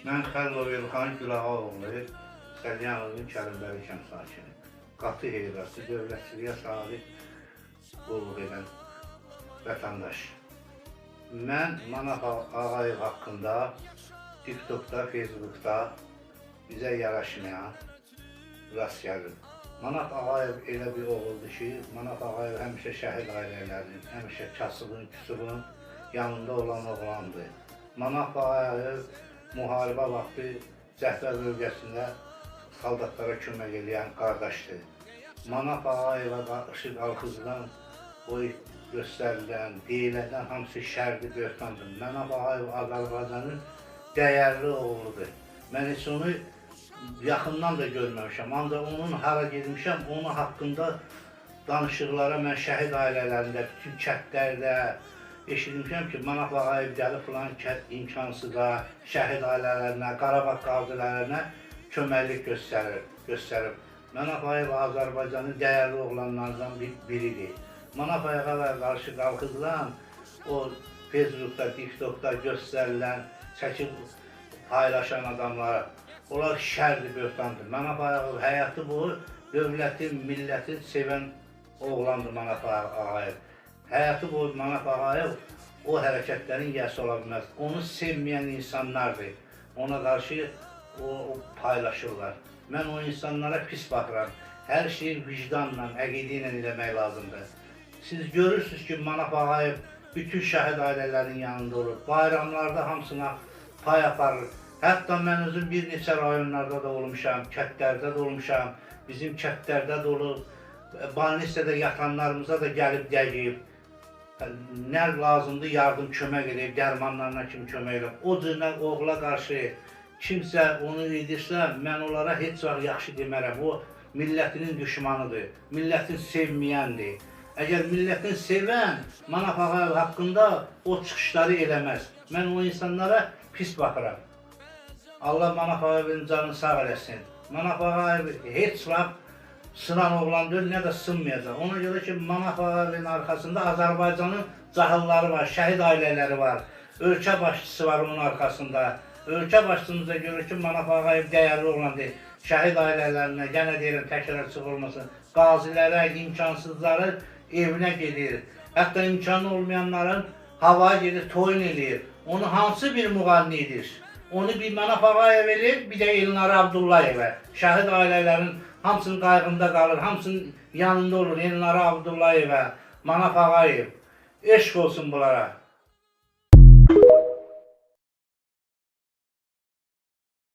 Mən Xəlilov Elxan Gülağa oğlu, Səlyanovun Kərimbəli kənd sakini. Qatı heyvəsi, dövlətçiliyə sadiq qulluq edən vətəndaş. Mən Manaf Ağayev haqqında TikTokda, Facebookda bizə yaraşmayan rast gəldim. Manaf Ağayev elə bir oğuldur ki, Manaf Ağayev həmişə şəhid ailələrinin, həmişə kasıbın, küsubun yanında olan oğlandır. Manaf Ağayev müharibə vaxtı cəbhə bölgəsində soldatlara kömək eləyən qardaşdır. Manaf Ağayeva qarşı qalxızılan o göstərilən, deyilənlər hamısı şərdir, böhtandır. Manaf Ağayev Azərbaycanın dəyərli oğludur. Mən heç onu yaxından da görməmişəm. Ancaq onun hara getmişəm, onun haqqında danışıqlara mən şəhid ailələrində, bütün kəndlərdə eşitmişəm ki, Manaf Ağayev gəlib filan kənd imkansıza, şəhid ailələrinə, Qarabağ qazilərinə köməklik göstərib. Manaf Ağayev Azərbaycanın dəyərli oğlanlarından biridir. Manaf Ağayeva qarşı qalxızılan o Facebookda, TikTokda göstərilən, çəkib paylaşan adamlara, onlar şərdir, böhtandır. Manaf Ağayev həyatı boyu dövlətin, millətin sevən oğlandır Manaf Ağayev. Həyatı boyu Manaf Ağayev o hərəkətlərin yiyəsi ola bilməz. Onu sevməyən insanlardır. Ona qarşı o paylaşırlar. Mən o insanlara pis baxıram. Hər şeyi vicdanla, əqidə ilə eləmək lazımdır. Siz görürsünüz ki, Manaf Ağayev bütün şəhid ailələrinin yanında olur. Bayramlarda hamısına pay aparır. Hətta mən özüm bir neçə rayonlarda da olmuşam, kəndlərdə də olmuşam. Bizim kəndlərdə də olub, balnistada yatanlarımıza da gəlib dəyib. Nə lazımdır yardım kömək edib, dərmanlarına kim kömək edib. O cürlə oğula qarşı kimsə onu edirsə, mən onlara heç vaxt yaxşı demərəm. O millətinin düşmanıdır, millətin sevməyəndir. Əgər millətin sevən Manaf Ağayev haqqında o çıxışları eləməz. Mən o insanlara pis baxıram. Allah Manaf Ağayevin canını sağ eləsin. Manaf Ağayev heç vaxt sınan oğlan deyil, nə də sınmayacaq. Ona görə ki, Manaf Ağayevin arxasında Azərbaycanın cahilları var, şəhid ailələri var, ölkə başçısı var onun arxasında. Ölkə başçımıza görə ki, Manaf Ağayev dəyərli oğlandır. Şəhid ailələrinə, yenə deyirəm, təkrar çıx olmasın, qazilərə, imkansızların evinə gedir. Hətta imkanı olmayanların havaya gedir, toyun eləyir. Onu hansı bir müğənni edir? Onu bir Manaf Ağayev eləyir, bir də Elnarə Abdullayeva. Şəhid ailələrin hamısının qayğında qalır, hamısının yanında olur Elnarə Abdullayeva, Manaf Ağayev. Eşq olsun bunlara.